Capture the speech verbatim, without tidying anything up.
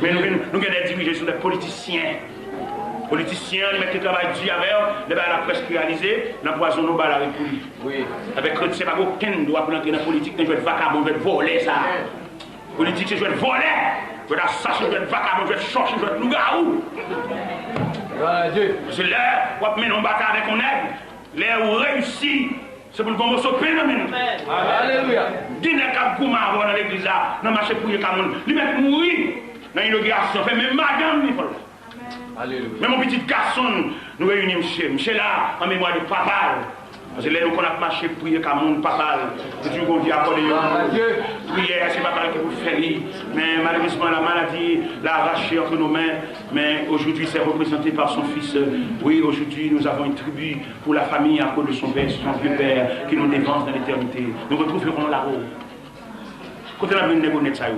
Men nou gen, nou gen de dirijan, se de politisyen. Politisyen an, li mèt te travay di avè w, lè bagay la prèske reyalize, l anpwazonnen w ba l arete pou li. Avèk kretyen, pa gen okenn dwa pou l antre nan politik, nan jwèt vakabon, jwèt vòlè sa. Politik se jwèt vòlè, jwèt asasen, jwèt vakabon, jwèt chòche, jwèt lougawou. Se lè w ap mennen yon batay avèk yon nèg, lè ou reyisi, se pou l gen yon moso pen nan men l. Alelouya. Gen nèg k ap goumen avè w nan legliz la, nan mache priye ka moun. Li mèt mouri nan inogirasyon, fè menm madanm li fè l. Alelouya. Menm yon pitit gason l, nou reyini misye. Misye la, an memwa de papa l. Paske lè nou konn ap mache priye ka moun, papa l, nou toujou gen yon vye akòdeyon. Priyè, se papa l ki pou fè li. Men malerezman, la maladi l arache entre nos mains. Mais aujourd'hui, c'est représenté par son fils. Oui, aujourd'hui, nous avons une tribu pour la famille à cause de son père, son vieux père, qui nous dévance dans l'éternité. Nous retrouverons là-haut. Kote n ap jwenn nèg onèt sa yo?